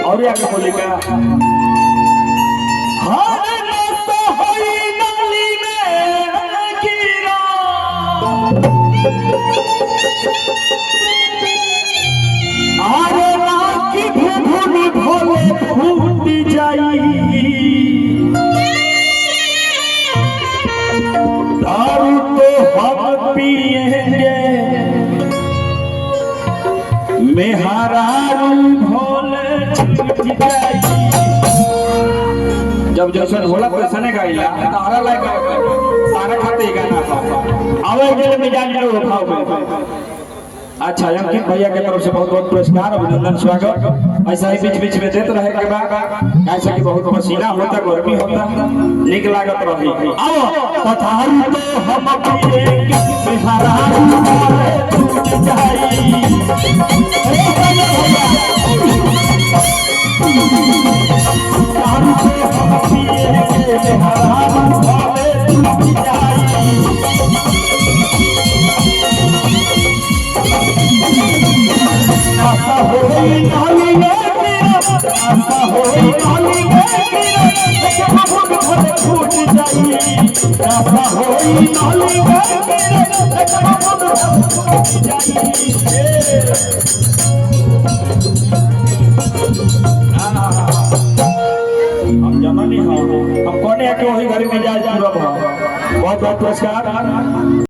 और आगे बोली का हर रास्ता होई नाली में गिरा, आरे नाकी भूभुन भोले फूट जाई, दारू तो हम पिएंगे मेहरारू भोले छूट जाई। जब जैसन होला वैसने गाइला तारा लायक तारा खाते ही गाना आवे के मिजाज में उठाओ। अच्छा अंकित भैया के तरफ से बहुत बहुत पुरस्कार, अभिनंदन, स्वागत। ऐसा ही बीच बीच में देते रहे के बाद ऐसा कि बहुत पसीना होता, गर्मी होता, निक लागत रही। आओ पथारू तो हम पिएंगे मेहरारू भोले छूट जाई। दारू तो हम पिएंगे मेहरारू भोले छूट जाई। आशा होई नाली में मेरा, आशा होई नाली में मेरा, देखे भूख भले छूट जाई। आशा होई नाली में मेरा, देखे भूख भले छूट जाई। हम जननी हो, हम कोने के वही घर में जाए पूरा। बहुत बहुत पुरस्कार।